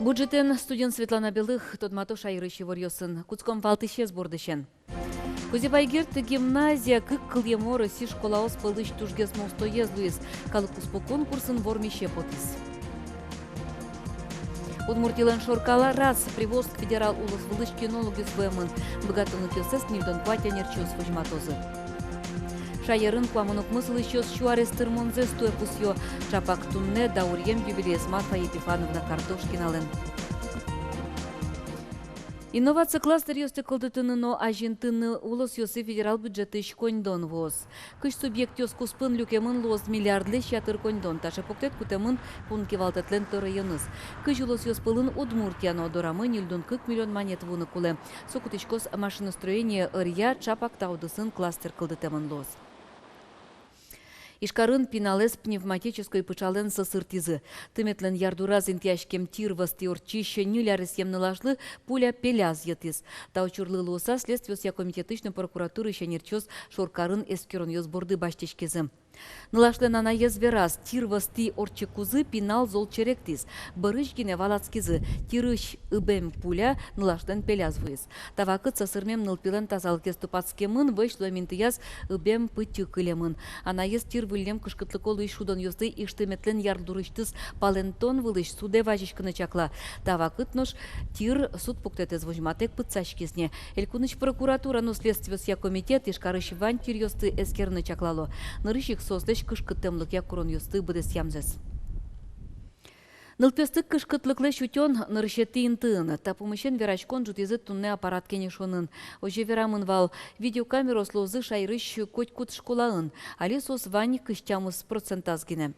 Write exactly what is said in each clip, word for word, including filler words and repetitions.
Гудӟытэн студиын Светлана Белых. Тодмато шаерысь иворъёсын. Кутском валтӥсез бордысен. Кузебай Герд гимназия кык кылъемо Россиысь школаос пӧлысь тужгес но устоез луиз. Калык куспо конкурсын вормисе потӥз. Удмуртилэн шоркараз Приволжск федерал улос вылысь кинологъёс вуэмын. Быгатонлыкъёссэс ньыльдон куать ӧнерчиос возьматозы. Шаерын куамын укмыс улӥсьёс сю арес тырмонзэс туэ пусъё. Ӵапак туннэ дауръем юбилеез Марфа Епифановна Картошкиналэн. Инновация кластеръёсты кылдытыны но азинтыны улосъёсы федерал бюджетысь коньдон вуоз. Кызь субъектъёс куспын люкемын луоз миллиардлэсь ятыр коньдон. Таӵе пуктэт кутэмын кун кивалтэтлэн тӧроеныз. Кызь улосъёс пӧлын Удмуртия но. Дорамы ньыльдон кык миллион манет вуыны кулэ. Со кутӥськоз машиностроение ӧръя. Ӵапак та удысын кластер кылдытэмын луоз. Ижкарын пиналэз пневматической пыӵалэн сӧсыртӥзы. Тыметлэн ярдураз интыяськем тир вӧзтӥ ортчись ньыль аресъем нылашлы пуля пеляз йӧтӥз. Та учырлы луыса следствиосъя комитетысь но прокуратураысь ӧнерчиос шоркарын эскеронъёс борды басьтӥськизы. Нылашлэн анаез вераз, тир вӧзтӥ ортчыкузы пинал зол черектӥз. Бӧрысь гинэ валаськизы, тирысь ыбем пуля нылашлэн пеляз вуиз. Та вакытэ сӧсырмем нылпилэн тазалыкез тупатскемын, вӧсь луэм интыяз ыбем пытьы кылемын. Анаез тир выллем кышкытлыко луись шудонъёслы Иж тыметлэн ярдурысьтыз палэнтон вылысь судэ вазиськыны чакла. Та вакытэ нош тир суд пуктэтэз возьматэк пытсаськиз ни. Элькунысь прокуратура но следствиосъя комитет Ижкарысь вань тиръёсты эскерыны чаклало. Нырысь ик соослэсь кышкыттэмлыкъя куронъёсты быдэсъямзэс. Нылпиосты кышкытлыклэсь утён нырысетӥ интыын. Та пумысен вераськон ӝутӥзы туннэ аппарат кенешонын. Озьы верамын вал, видеокамераос луозы шаерысь котькуд школаын. Али соос вань кызь тямыс процентаз гинэ.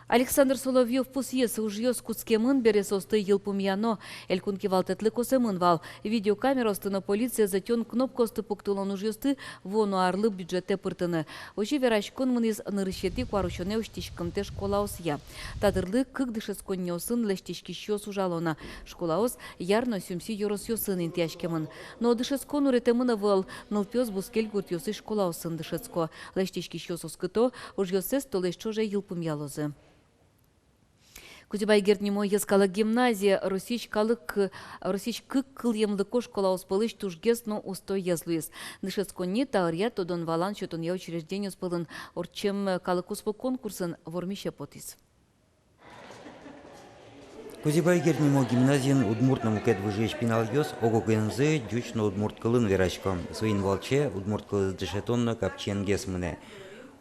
Александр Соловьёв пусйиз, ужъёс кутскемын бере, соосты йылпумъяно. Элькун кивалтэтлы косэмын вал видеокамераосты но полициез ӧтён кнопкаосты пуктылон ужъёсты вуоно арлы бюджетэ пыртыны. Озьы вераськон мынӥз нырысетӥ куарусёнэ усьтӥськымтэ школаосъя. Та дырлы кык дышетсконниосын лэсьтӥськисьёс ужало на. Школаос Яр но Сюмси ёросъёсын интыяськемын. Но дышетскон уретэмын ӧвӧл, нылпиос бускель гуртъёсысь школаосын дышетско. Лэсьтӥськисьёс оскыто, ужъёссэс толэзь ӵоже йылпумъялозы. Кузебай Герд нимо йӧскалык гимназия Россиысь калык, Россиысь кык кылъемлыко школаос пӧлысь тужгес но устоез луиз. Дышетсконни та ӧръя тодон-валан сётонъя учреждениос пӧлын ортчем калык куспо конкурсын вормисе потӥз. Кузебай Герд нимо гимназиын удмурт но мукет выжыысь пиналъёс ог-огенызы ӟуч но удмурт кылын верасько. Соин валче удмурт кылэз дышетон но капчиенгес мынэ.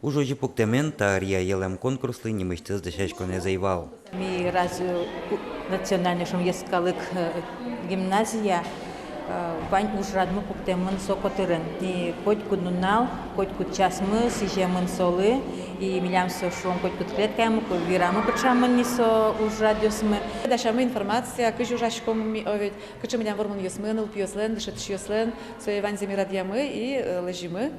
Уж озьы пуктэмен, та ӧръя йӧлэм конкурслы нимысьтыз дасяськонэз ӧй вал. Ми раз, э, ку-, национальной, шуом, йӧскалык, э, гимназия, э, вань ужрадмы пуктэмын со котырын. И котькуд нунал, котькуд часмы сӥземын солы, и милям со, шуом, котькуд клеткаямы, ко-, вирамы пыӵамын ни со ужрадъёсмы. Дасямы информация, кызьы ужаськом ми, о, ведь, кыӵе милям вормонъёсмы нылпиослэн, дышетӥсьёслэн, сое ваньзэ ми радъямы и, э, лэзимы.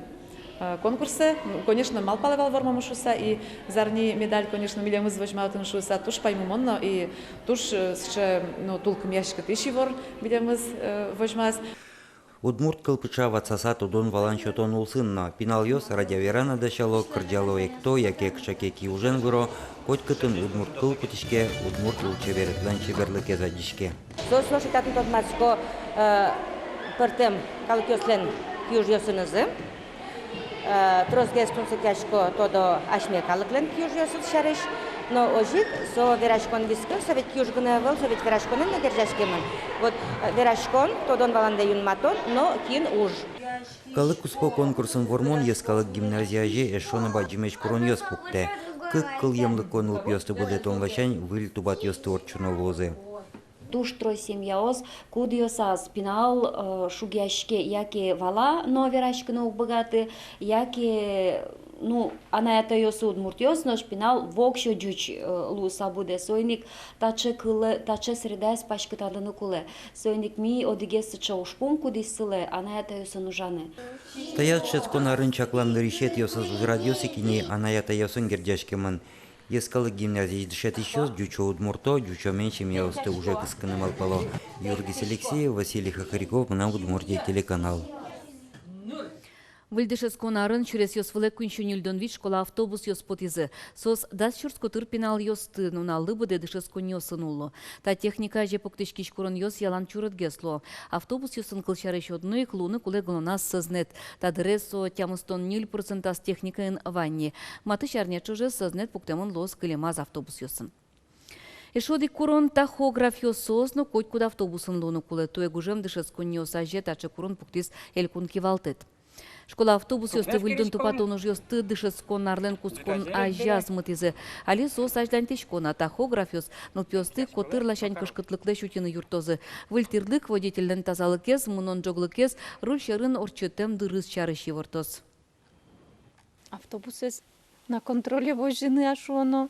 Э, конкурсэ, м, конечно, малпалэ вал вормом шуыса, и зарни медаль, конечно, милемыз возьматыны шуыса, туж паймымон но, и туж, э, сыӵе, ну, тулкымъяськытӥсь ивор милемыз, э, возьмаз. Удмурт кыл пыӵа ватсаса тодон-валан сётон улсын но. Пиналъёс радъя-вера но дасяло, кырӟало-экто, яке кыӵе ке киужен выро, котькытын удмурт кыл кутӥське, удмурт лулчеберетлэн чеберлыкез адӟиське. Соос нош татын тодматско, э, пӧртэм калыкъёслэн киужъёсынызы. Э, тросгес тунсыкъясько, тодо асьме калыклэн киужъёсыз сярысь. Но озьы ик со вераськон вискын, со ведь киуж гинэ ӧвӧл, со ведь вераськонэн но герӟаськемын. Вот, э, вераськон, тодон-валандэ юнматон но кин уж. Калык куспо конкурсын вормон йӧскалык гимназия азе эшшо но бадӟымесь куронъёс пуктэ. Кык кылъемлыко нылпиосты будэтон ласянь выль тубатъёсты ортчоно луозы. Туж трос семьяос, кудъёсаз пинал, э, шугъяське яке вала, но вераськыны уг быгаты, яке, ну, анай-атайёсы удмуртъёс, нош пинал воксё ӟуч, э, луыса будэ. Соин ик таӵе кылэ, таӵе средаез паськытатыны кулэ. Соин ик ми одӥгез сыӵе ужпум, кудӥз сылэ анай-атайёсын ужаны. Таяз дышетскон арын чаклан нырысетӥосыз ужрадъёс ик ини анай-атайёсын герӟаськемын. Йӧскалык гимназиысь дышетӥсьёс ӟучо-удмурто, ӟучомен семьяосты уже кыскыны малпало. Юргис Алексеев, Василий Хохряков, «Мынам Удмуртие» телеканал. Выль дышетскон арын сюресъёс вылэ куинь сю ньыльдон вить школа автобусъёс потӥзы. Соос дас сюрс котыр пиналъёсты нуналлы быдэ дышетсконниосын уло. Та техника азе пуктӥськись куронъёс ялан чурытгес луо. Автобусъёсын, кылсярысь, одно ик луыны кулэ ГЛОНАСС Сӧзнэт. Та дыре со тямыстон ньыль процентаз техникаын вань ни. Матысь арня ӵоже Сӧзнэт пуктэмын луоз кылемаз автобусъёсын. Эшшо одӥг курон — тахографъёс. Соос но котькуд автобусын луыны кулэ. Туэ гужем дышетсконниос азе таӵе курон пуктӥз Элькун кивалтэт. Школа автобусъёсты выльдон-тупатон ужъёсты дышетскон арлэн кутскон азяз мытӥзы. Али соос азьланьтӥсько на. Тахографъёс нылпиосты котыр ласянь кышкытлыклэсь утьыны юрттозы. Выль тӥрлык водительлэн тазалыкез, мынон ӝоглыкез, руль сьӧрын ортчытэм дырыз сярысь ивортоз. Автобусэз на контроле возьыны, а шуоно,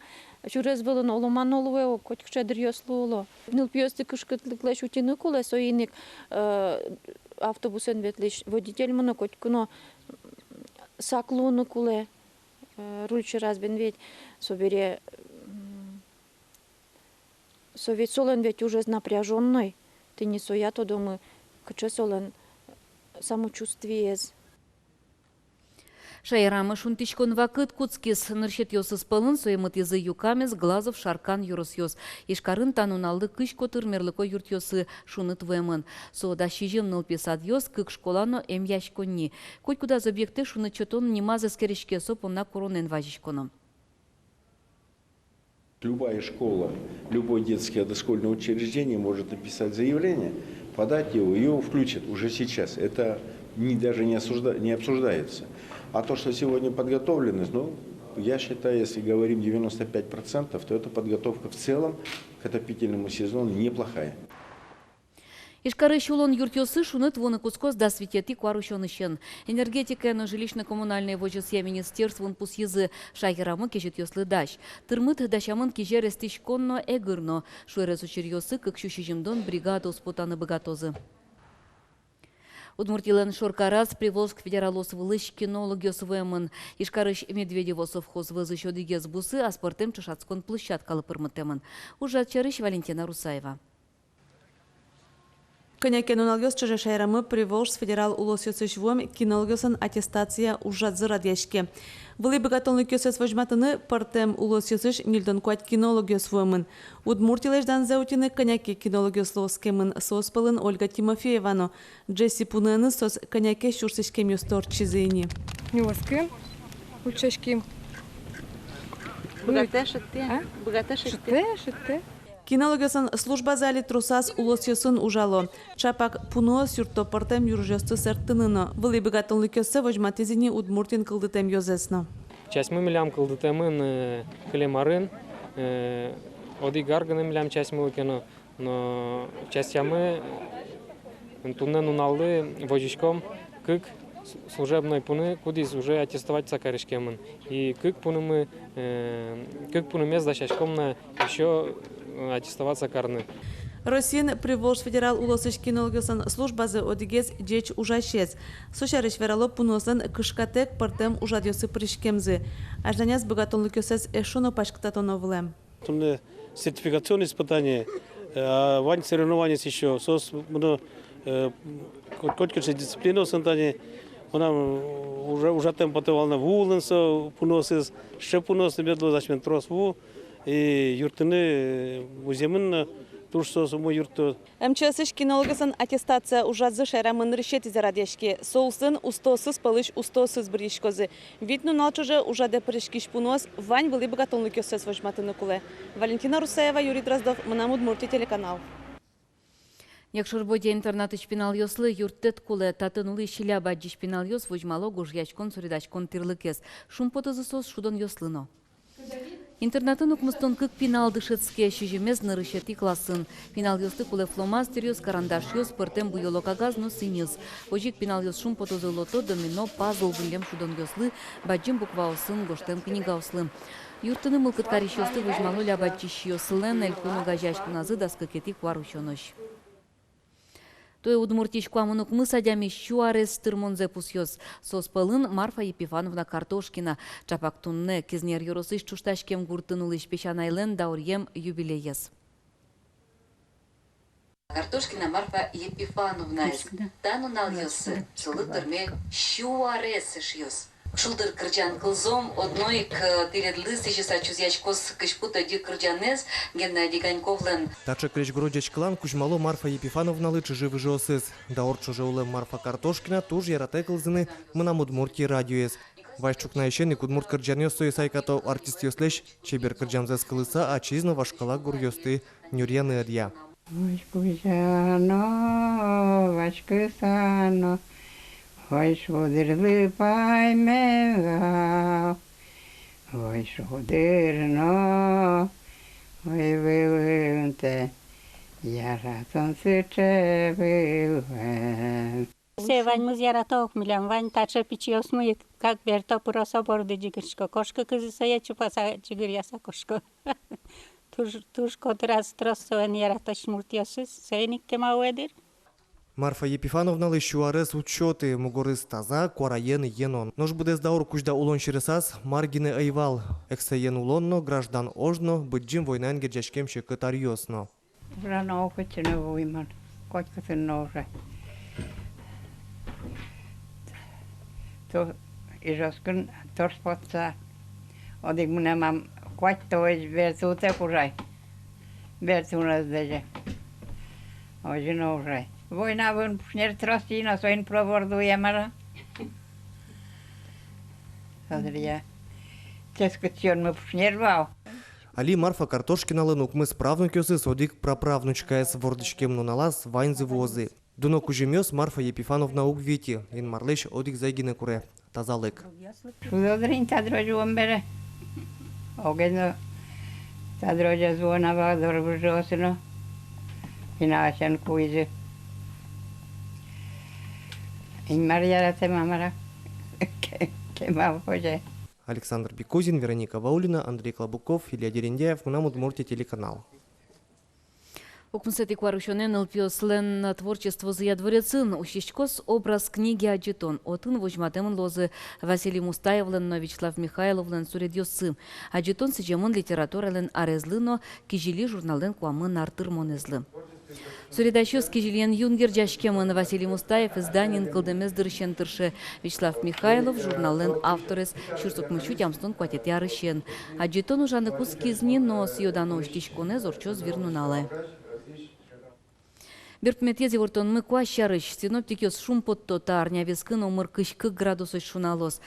сюрес вылын оло мар но луэ ук, котькыӵе дыръёс луыло. Нылпиосты кышкытлыклэсь утьыны кулэ, соин ик, э, автобусэн ветлӥсь водитель мыно, котьку но сак луыны кулэ, э, руль сьӧраз бен ведь, собере, м, со ведь, солэн ведь ужез напряжённой, тӥни соя тодомы, кыӵе солэн самочувствиез. Шаерамы шунтӥськон вакыт кутскиз. Нырысетъёсыз пӧлын сое мытӥзы Юкаменск, Глазов, Шаркан ёросъёс. Ижкарын та нуналлы кызь котыр мерлыко юртъёсы шуныт вуэмын. Со дас сизьым нылпи садъёс, кык школа но эмъяськонни. Котькудаз объектэ шуныт сётон нимаз эскериське, со понна куронэн вазиськоно. Любая школа, любое детское дошкольное учреждение может написать заявление, подать его, его включат уже сейчас. Это не, даже не осужда-, не обсуждается. А то, что сегодня подготовленность, ну, я считаю, если говорим девяносто пять процентов, то эта подготовка в целом к отопительному сезону неплохая. Ижкарысь улон юртъёсы шуныт вуыны кутскоз дас витетӥ куарусёнысен. Энергетикая но жилищно-коммунальной возёсъя министерствоын пусйизы: шаерамы кезьытъёслы дась. Тырмыт дасямын кизер эстӥськон но эгыр но. Шуэрес учыръёсы кык сю сизьымдон бригадаос потаны быгатозы. Удмуртилэн шоркараз Приволжск федерал улос вылысь кинологъёс вуэмын. Ижкарысь Медведево совхоз вӧзысь одӥгез бусы аспӧртэм ӵошатскон площадкалы пырмытэмын. Ужрад сярысь Валентина Русаева. Кӧня ке нуналъёс ӵоже шаерамы Приволжск федерал улосъёсысь вуэм кинологъёслэн аттестация ужрадзы радъяське. Вылӥ быгатонлыкъёссэс возьматыны пӧртэм улосъёсысь ньыльдон куать кинологъёс вуэмын. Удмуртилэсь данзэ утьыны кӧня ке кинологъёслы оскемын, соос пӧлын Ольга Тимофеева но. Ӟеч пуныеныз соос кӧня ке сюрс иськемъёсты ортчизы ини. Нюлэскын утчаським. Быгатэ шедьтэ? А? Быгатэ шедьтэ? Шедьтэ, шедьтэ. Кинологъёслэн службазы али тросаз улосъёсын ужало. Ӵапак пуныос юртто пӧртэм юрыжъёсты сэрттыны но. Вылӥ быгатонлыкъёссэ возьматӥзы ини Удмуртиын кылдытэм ёзэз но. Частьмы милям кылдытэмын, э, кылем арын, э, одӥг ар гинэ милям частьмылы ке но, но частямы, э, туннэ нуналлы возиськом кык с-, служебной пуны, кудӥз уже аттестоваться кариськемын. И кык пунымы, э, кык пунымес дасяськом на ещё, э, аттестоваться карыны. Россиын Приволжск федерал улосысь кинологъёслэн службазы одӥгез ӟеч ужасез. Со сярысь верало пуныослэн кышкатэк пӧртэм ужрадъёсы пыриськемзы. Азьланяз быгатонлыкъёссэс эшшо но паськытатоно вылэм. Туннэ сертификационное испытание, э, а вань соревнованиос ещё. Соос мыно, э, коть, котькыӵе дисциплинаосын тани. Мынам уже, ужатэм потэ вал на ву улын со пуныосыз, сыӵе пуныос мед луоз, асьмелэн трос ву. И юрттыны, э, музъемын но туж соос умой юртто. МЧС-ысь кинологъёслэн аттестация ужрадзы шаерамы нырысетӥзэ радъяське. Со улсын устоосыз пӧлысь устоосыз быръиськозы. Вить нунал ӵоже ужрадэ пыриськись пуныос вань вылӥ быгатонлыкъёссэс возьматыны кулэ. Валентина Русаева, Юрий Дроздов, «Мынам Удмуртие» телеканал. Якшур-Бӧдья интернатысь пиналъёслы юрттэт кулэ. Татын улӥсь ляб адӟись пиналъёс возьмало гожъяськон-суредаськон тӥрлыкез. Шумпотозы соос шудонъёслы но. Интернатын укмыстон кык пинал дышетске, сизьымез нырысетӥ классын. Пиналъёслы кулэ фломастеръёс, карандашъёс, пӧртэм буёло кагаз но сӥньыс. Озьы ик пиналъёс шумпотозы лото, домино, пазл выллем шудонъёслы, бадӟым букваосын гожтэм книгаослы. Юрттыны мылкыд карисьёсты возьмало ляб адӟисьёслэн элькун огазеяськоназы дас кыкетӥ куарусёнозь. Туэ Удмуртиысь куамын укмыс адями сю арес тырмонзэ пусъёз. Соос пӧлын Марфа Епифановна Картошкина. Ӵапак туннэ Кизнер ёросысь Ӵуштаськем гуртын улӥсь песянайлэн дауръем юбилеез. Картошкина Марфа Епифановнаез. Та нуналъёсы солы тырме сю арес, эшъёс. Шулдыр кырӟан кылзом одно ик, э, тӥледлы сӥзьыса чузъяськоз кызьпу тӧдьы кырӟанэз, Геннадий Ганьковлэн. Таӵе крезьгуро ӟечкылан кузьмало Марфа Епифановналы чыжы-выжыосыз. Даур ӵоже улэм Марфа Картошкина туж яратэ кылзыны «Мынам Удмуртие» радиоез. Вазь ӵукнаысен ик удмурт кырӟанъёс сое сайкато. Артистъёслэсь чебер кырӟамзэс кылыса, ачиз но вашкала гуръёсты нюръяны ӧдъя. Возь кузя но, вазь кыса но, возь шулдырлы паймем вал, возь шулдыр но, ой, вылымтэ, яратон сыӵе вылэм. Сое ваньмыз ярато ук милям, вань таӵе пичиосмы ик, как берто, пыросо борды ӟыгырско, кошко кызьы сое чупаса, ӟыгыръяса кошко. Туж, туж котыраз трос соин яратӥсь муртъёсыз, соин ик кема уэ дыр. Марфа Епифановналы сю арес уд сёты, мугорыз таза, куараен йӧно. Нош быдэс даур кузьда улон сюресаз мар гинэ ӧй вал. Эксэен улон но, граждан ож но, Быдӟым войнаен герӟаськем секыт аръёс но. Ужано, кытчы но вуимон, котькытын но ужай. То Ижевскын, то Шпотса. Одӥг мынам мам куатьтоозь бертытэк ужай. Бертытэк ужай. Озьы но ужай. Война вылын пушнер трос ини, соин проборды уя мар-а. Со дыръя. Ческыт сиёнмы пушнер вал. Али Марфа Картошкиналэн укмыс правнукъёсыз, одӥг праправнучкаез. Вордӥськем нуналаз ваньзы вуозы. Дуно кузьымъёс Марфа Епифановна уг вите, Инмарлэсь одӥгзэ гинэ куре: тазалык. Шудо дыр ини та дырозь вуэм бере. Огез но та дырозь ӧз вуоно вал, дор выжыосы но. Пиналысен куизы. Инмар яратэ, ма мар-а. Ке-, кема озьы. Александр Бекузин, Вероника Ваулина, Андрей Клабуков, Илья Дерендяев, «Мынам Удмуртие» телеканал. Укмысэтӥ куарусёнэ нылпиослэн творчествозыя дворецын усьтӥськоз образ книги адӟытон. Отын возьматэмын луозы Василий Мустаевлэн но Вячеслав Михайловлэн суредъёссы. Адӟытон сӥземын литературалэн арезлы но «Кизили» журналлэн куамын ар тырмонэзлы. Суредасьёс «Кизилиен» юн герӟаськемын. Василий Мустаев изданиын кылдэмез дырысен тырше. Вячеслав Михайлов, журналлэн авторез, сюрс укмыссю тямыстон куатетӥ арысен. Адӟытон ужаны кутскиз ни, но сӥё-дано усьтӥськонэз ортчоз вирнуналэ. Берпуметӥез ивортонмы куазь сярысь. Синоптикъёс шумпотто: та арня вискын омыр кызь кык градусозь шуналоз.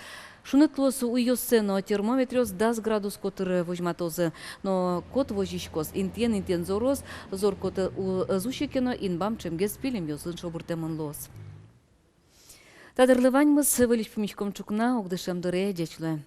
Шуныт луоз уйёссэ но, термометръёс дас градус котыре возьматозы. Но кот возиськоз: интыен-интыен зороз, зор кот у-, ӧз усе ке но, инбам ӵемгес пилемъёсын шобыртэмын луоз. Та дырлы ваньмыз. Выльысь пумиськом ӵукна ог дышем дыре. Ӟеч луэ.